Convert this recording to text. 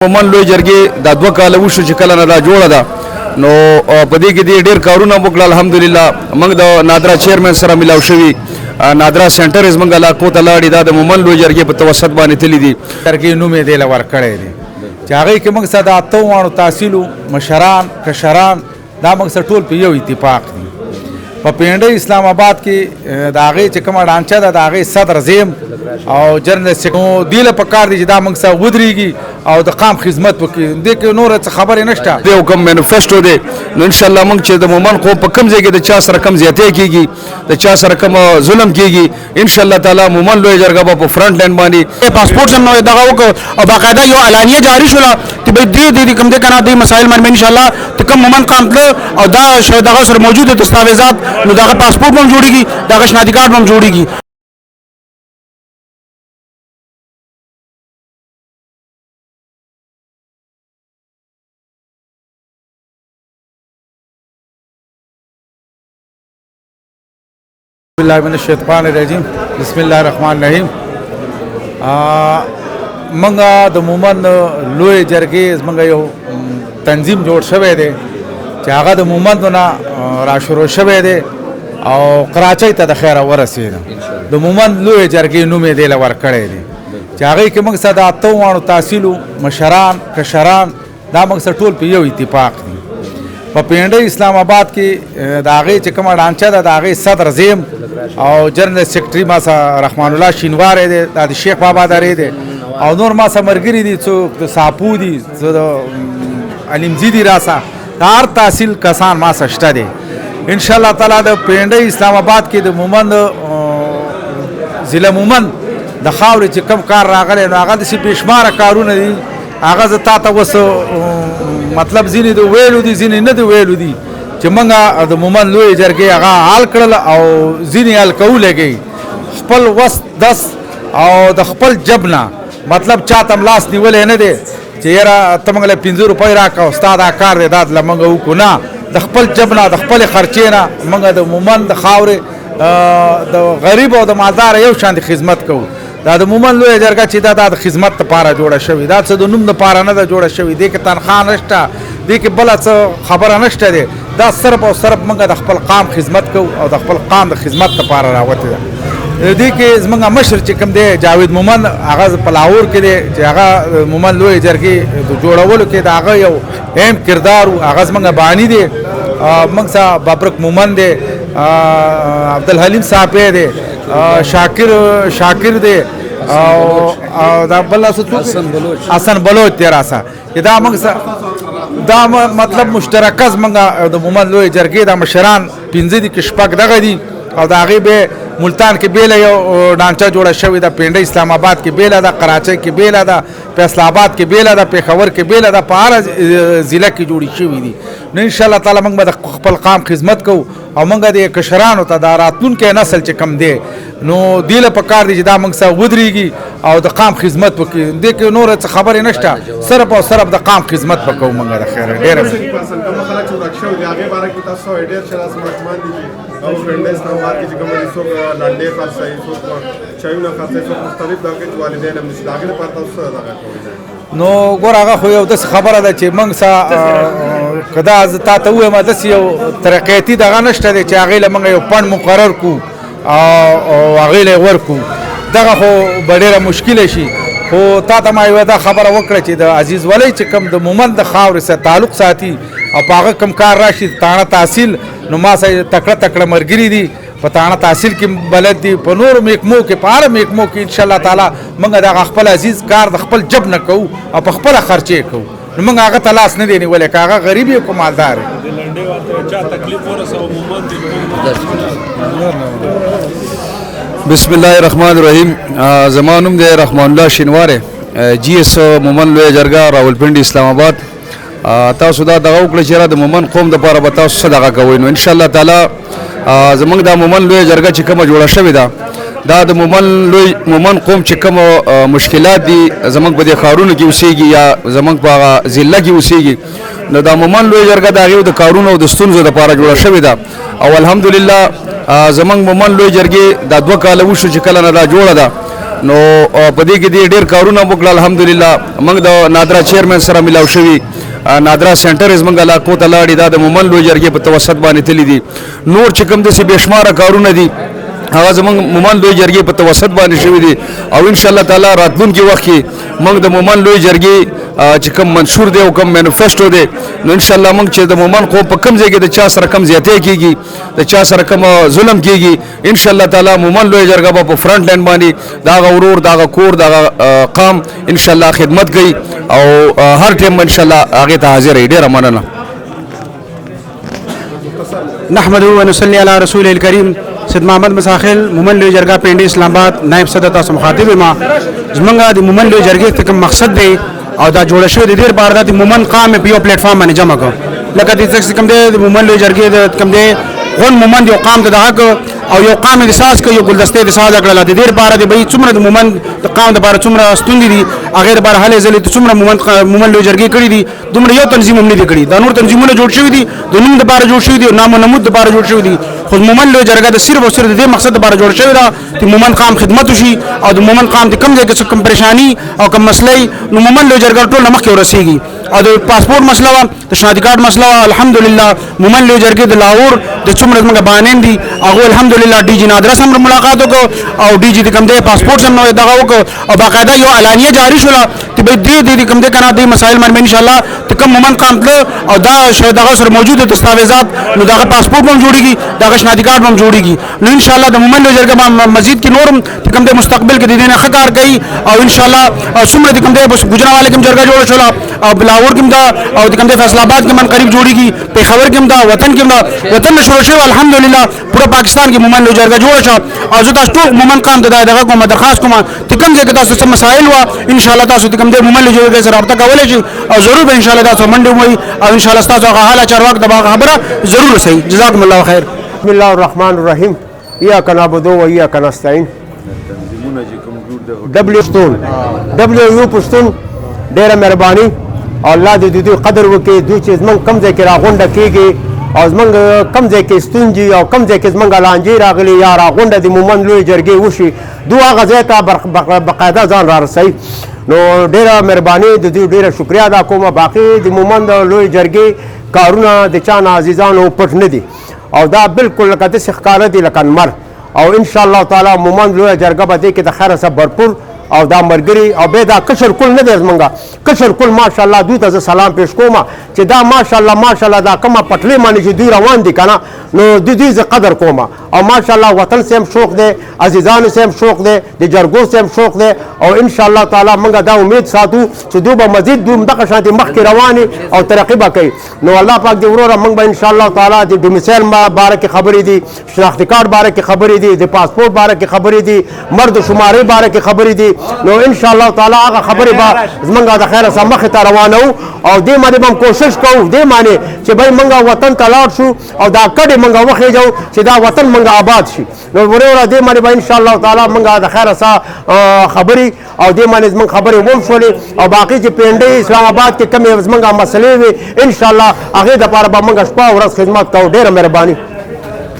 مومند لوی جرګې دا 2 کاله وشو چې کله نه دا جوړه ده، نو په دې کې دې ډېر کارونه وکړل. الحمدلله، موږ د نادرا چیرمن سره ملاو شوي، نادرا سنټر زموږ علاقو ته لاړې، دا د مومند لوی جرګې په توسط باندې تللی دي. جرګې نوم یې دی له ورکړی دی چې هغې کې موږ سره د اتو واړو تحصیلو مشران کشران، دا موږ سره ټول په یو اتفاق دي. په پینډۍ اسلام آباد کې د هغې چې کومه ډانچه ده، د هغې صدر زه یم او جنرال سیکرټري. دې له پکار دي چې دا موږ سره ودرېږي او د قام خدمت وکړي. دې کې نور څه خبرې نشته. دی او کوم مانیفیسټو دی، نو ان شاء الله موږ چې د مومند قوم په کم ځای کې د چا سره کم زیاتی کیږي، د چا سره کم ظلم کیږي، ان شاء الله تعالی مومند لوی جرګه به په فرنٹ لاین باندې پاسپورت هم نو دغه وک او باقاعده یو اعلانیه جاری شوله چې به دې کوم دې کنه دې مسائل باندې ان شاء الله ته کوم مومند قام تل او دا دغه سره موجود دستاویزات، نو دغه پاسپورت هم جوړیږي، دغه شناختی کارت هم جوړیږي. بالله من الشیطان الرجیم، بسم الله الرحمن الرحیم. منګه د مومند لوی جرګې زمونږ یو تنظیم جوړ شوی دی چې هغه د مومند نه را شروع شوی دی او کراچۍ ته د خیره ورسېده. د مومند لوی جرګې نوم یې دی له ورکړی دی چې هغې کې موږ سره د اتو واړو تحصیلو مشران کشران، دا موږ سره ټول په یو اتفاق دي. په پینډۍ اسلام آباد کې د هغې چې کومه ډانچه ده، د هغې صدر زه یم او جنرال سیکرټري ما سره رحمان الله شینواری دی، دا د شیخ بابا درې دی او نور ما سره ملګري دي، څوک د ساپو دي، څوک د علیمزي دي، راسه د هر تحصیل کسان ما سره شته دي. ان شاء الله تعالی د پینډۍ اسلام آباد کې د مومند ضلع مومند د خاورې چې کوم کار راغلی، نو هغه داسې بېشماره کارونه دي. هغه زه تا ته اوس مطلب ځینې د ویلو دي، ځینې نه د ویلو دي چې موږ د مومند لوی جرګې هغه حل کړل او ځینې حل کوو لګي خپل وس دس او د خپل جب نه، مطلب چاته هم لاس نیولی نه دی چې یاره ته موږ له 5 روپۍ راکړه او ستا دا کار دی، دا له موږ وکړو. نه، د خپل جب نه، د خپلې خرچې نه موږ د مومند د خاورې د غریب او د مالدار یو شان د خدمت کوو. دا د مومند لویه جرګه چې دا د خدمت لپاره جوړه شوې، دا څه د نوم لپاره نه ده جوړه شوې. دې کې تنخواه نشته، دې کې بله څه خبره نشته دی. دا صرف او صرف موږ د خپل قام خدمت کوو او د خپل قام د خدمت لپاره راوتې ده. دې کې زمونږ مشر چې کوم دی، جاوید مومند، هغه په لاهور کې دی چې هغه مومند لوی جرګې د جوړولو کې د هغه یو اهم کردار و، هغه زمونږ بانی دی. موږ سره ببرک مومند دی، عبدالحلیم صاحب دی، شاکر شاکر دی او دا بل څه څوک؟ حسن بلوچ. حسن بلوچ دی. راسه چې دا موږ سره دا مطلب مشترکه زمونږ د مومند لوی جرګې دا مشران پنځه دي که شپږ دغه دي. او د هغې به ملتان کې بیله یو ډانچه جوړه شوې ده، پینډۍ اسلام آباد کې بیله ده، کراچۍ کې بیله ده، فیصل آباد کې بیله ده، پېښور کې بیله ده، په هره ضلع کې جوړې شوې دي. نو ان شاء الله تعالی موږ به د خپل قام خدمت کوو او موږ د کشرانو ته دا راتلونکی نسل چې کم دی، نو دې له پکار دي چې دا موږ سره ودرېږي او د قام خدمت وکړي. دې کې نور څه خبرې نشته، صرف او صرف د قام خدمت وکړو موږ. د خیره ډېره پرسن کوم خلک چې ورک شوي دي، هغې باره کې تاسو ډېر چې داسې ماشومان دي چې او پنډۍ اسلام آباد کې چې کوم دي، څوک لنډې خرڅوي، څوک چایونه خرڅوي، څوک مختلف دغه چې والدین هم نشي، د هغې لپاره تاسو څه دغه کوئ؟ نو ګور، هغه خو یو داسې خبره ده چې موږ سره که دا زه تا ته ووایم، داسې یو ترقیاتي دغه نشته دی چې هغې له موږ یو فنډ مقرر کړو او هغې له یې ورکړو، دغه خو به ډېره مشکله شي. خو تا ته ما یوه دا خبره وکړه چې د عزیز ولی چې کوم د مومند د خاورې سره تعلق ساتي او په هغه کوم کار راشي، تاڼه تحصیل، نو ما سره تکړه تکړه ملګري دي، په تاڼه تحصیل کې بلد دي، په نورو محکمو کې، په هر محکمو کې ان شاء الله تعالی موږ دغه خپل عزیز کار د خپل جب نه کوو او په خپله خرچې کوو. نو موږ هغه ته لاس نه دی نیولی که هغه غریب یې که مالدار یې. د لنډې ورته چا تکلیف ورسو مومند دی. بسم الله الرحمن الرحیم. زما نوم دی رحمان الله شینواره، جی اس مومند لوی جرګه، راولپنډي، اسلام آباد. تاسو دا دغه وکړه چې د مومند قوم د پاره به تاسو څه دغه کوئ، نو ان شاء الله تعالی زمونږ د مومند لوی جرګه چې کومه جوړه شوې ده، دا د مومند لوی مومند قوم چې کوم مشکلات دي، زمونږ په دې ښارونو کې اوسېږي یا زمونږ په هغه ضلع کې اوسېږي، نو دا مومند لوی جرګه د هغې د کارونو او د ستونزو لپاره جوړه شوې ده. او الحمدلله، زمونږ مومند لوی جرګې دا 2 کاله وشو چې کله نه دا جوړه ده، نو په دې کې دې ډېر کارونه وکړل. الحمدلله موږ د نادرا چیرمن سره ملاو شوي، نادرا سنټر زمونږ علاقو ته لاړې، دا د مومند لوی جرګې په توسط باندې تللي دي. نور چې کوم داسې بې شماره کارونه دي هغه زمونږ مومند لوی جرګې په توسط باندې شوي دي. او ان شاء الله تعالی راتلونکي وخت کې موږ د مومند لوی جرګې چې کوم منشور دی او کوم مانیفیسټو دی، نو ان شاء الله موږ چې د مومند قوم په کوم ځای کې د چا سره کوم زیاتی کېږي، د چا سره کوم ظلم کېږي، ان شاء الله تعالی مومند لوی جرګه به په فرنټ لاین باندې د هغه ورور، د هغه کور، د هغه قام ان شاء الله خدمت کوي او هر ټیم ان شاء الله هغې ته حاضر وي. ډېره مننه. نحمده ونصلي على رسوله الكريم. سید محمد مساخل، مومند لوی جرګه، پنډي، اسلام آباد، نائب صدر تاسو مخاطب ما. زمونږ د مومند لوی جرګې ته کوم مقصد دی او دا جوړ شوی د دې لپاره د مومند قام په یو پلیټ فارم باندې جمع کړ، لکه د څه کوم دی د مومند لوی جرګې د کوم دی غون مومند یو قام ته دغه او یو قام د ساز کو یو ګلدستې د ساز کړل. د دې لپاره د به څومره د مومند د قام د لپاره څومره ستونزې دي هغه لپاره هلې ځلې څومره مومند لوی جرګې کړې دي، دومره یو تنظیم هم نه دي کړی. دا نور تنظیمونه جوړ شوي دي، د نوم لپاره جوړ شوي دي او نام او نمود لپاره جوړ شوي دي، خو مومند لوی جرګه د صرف او صرف د دې مقصد لپاره جوړ شوې ده چې مومند قام خدمت وشي او د مومند قام د کوم ځای کې کوم پریشانی او کوم مسلې نو مومند لوی جرګه ټول مخکې ورسیږي. او د پاسپورت مسله وه، د شناخت کارت مسله وه، الحمدلله مومند لوی جرګې د لاهور د څومره زموږ بانین دي هغه الحمدلله ډي جي نادرا سره ملاقات وکړو او ډي جي د کوم دی پاسپورت سره دغه وکړو او باقاعده یو اعلانیه جاری شوله چې به دې کوم دی کنه دې مسایل باندې ان شاء الله چې کوم مومند قام تلو او دا دغه سره موجود دستاویزات نو دغه پاسپورت هم جوړیږي، دغه شناخت کارت هم جوړیږي. نو ان شاء الله د مومند لوی جرګه مزید کې نورم چې کوم دی مستقبل کې د دې نه ښه کار کوي. او ان شاء الله څومره د کوم دی بس ګوجرانواله کې جرګه جوړه شوله او لاهور کې دا او د کوم دی فیصل آباد کې من قریب جوړیږي، پېښور کې دا، وطن کې دا، وطن نه شروع شوی الحمدلله پوره پاکستان کې مومند لوی جرګه جوړه شوه. او زه تاسو ټول مومند قام ته دا دغه کوم درخواست کوم چې کوم ځای کې تاسو څه مسایل وه ان شاء الله تاسو د کوم دی مومند لوی جرګې سره رابطه کولی شئ او ضرور به ان شاء الله تاسو منډې ووهي او ان شاء الله ستاسو هغه حاله چارواکو ته به هغه خبره ضرور رسوي. جزاکم الله خیر. بسم الله الرحمن الرحیم. ایاک نعبد و ایاک نستعین. ډبلیو پښتون، ډبلیو یو پښتون، ډیره مهرباني او الله دې د دوی قدر وکړي. دوی چې زمونږ کوم ځای کې راغونډه کېږي او زمونږ کوم ځای کې ستونزې او کوم ځای کې زمونږ لانجې راغلي یا راغونډه د مومند لوی جرګې وشي، دوی هغه ځای ته باقاعده ځان را رسوي. نو ډیره مهرباني د دوی، ډیره شکریه ادا کوم. باقي د مومند لوی جرګې کارونه د چا نه عزیزانو پټ نه دي او دا بالکل لکه داسې ښکاره دي لکه لمر. او ان شاء الله تعالی مومند لویه جرګه به دې کې د خیره څخه بھرپور او دا مرګري او بیا دا کشر کل نه دی زمونږ کشر کل ماشاءالله دوی ته زه سلام پیش کوم چې دا ماشاءالله ماشاءالله دا کومه پټلۍ باندې چې دوی روان دي که نه، نو د دوی زه قدر کوم. او ماشاءالله وطن سره هم شوق دی، عزیزانو سره هم شوق دی، د جرګو سره هم شوق دی. او ان شاء الله تعالی موږ دا امید ساتو چې دوی به مزید دوی همدغه شانتې مخکې روانې او ترقي به کوي. نو الله پاک دې وروره موږ به ان شاء الله تعالی د ډومیسایل باره کې خبرې دي، شناختي کارت باره کې خبرې دي، د پاسپورت باره کې خبرې دي، مرد شمارې باره کې خبرې دي. نو ان شاء الله تعالی هغه خبرې به زمونږ د خیره سره مخې ته روانو او دې باندې به هم کوشش کوو، دې معنی چې بھائی موږ وطن ته لاړ شو او دا کډې موږ وخېژو چې دا وطن موږ آباد شي. نو وروره دې باندې به ان شاء الله تعالی موږ د خیره سره خبرې او دې باندې زمونږ خبرې وم شولې. او باقي چې پینډۍ اسلام آباد کې کومې زمونږ مسلې وي ان شاء الله هغې دپاره به موږ شپه ورځ خدمت کوو. ډېره مهرباني.